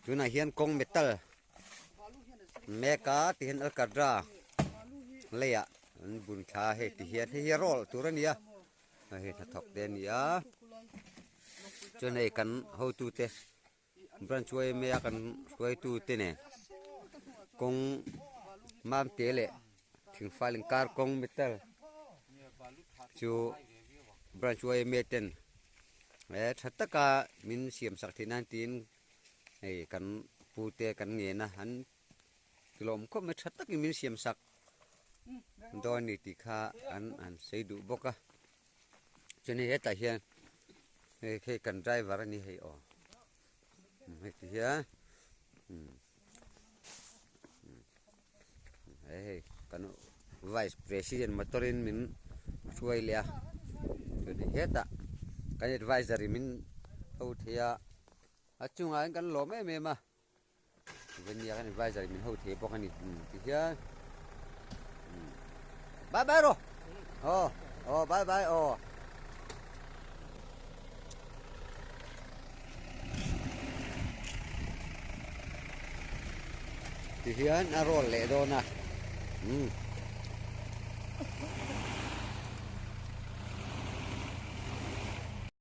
Tunah hian kawng metal mek a ti hian alkatra leiah an bun thla a hei ti hian hei hi roll tur a ni a hei hnathawk te a ni a chuan hei kan hotute branch yma a kan hruaitu te nen kawng mamte leh thingfal inkar kawng metal chu branch yma ten eh tha taka min siam sak theih nan tiin hei kan pu te kan ngen a an tlawm khawp mai tha takin min siam sak dawn a ni tih kha an han sawi duh bawk a chuan hei hetah hian hei hei kan driver a ni hei aw heti hian umm he hei kan vice president motor in min hruai leh a chuan hei hetah kan adviser in min ho thei a a chungah hian kan lawm em em a. Venia kan advisor in min ho thei bawk a ni ti hian bye bye rawh aw aw bye bye aw ti hian a roll leh dawn a.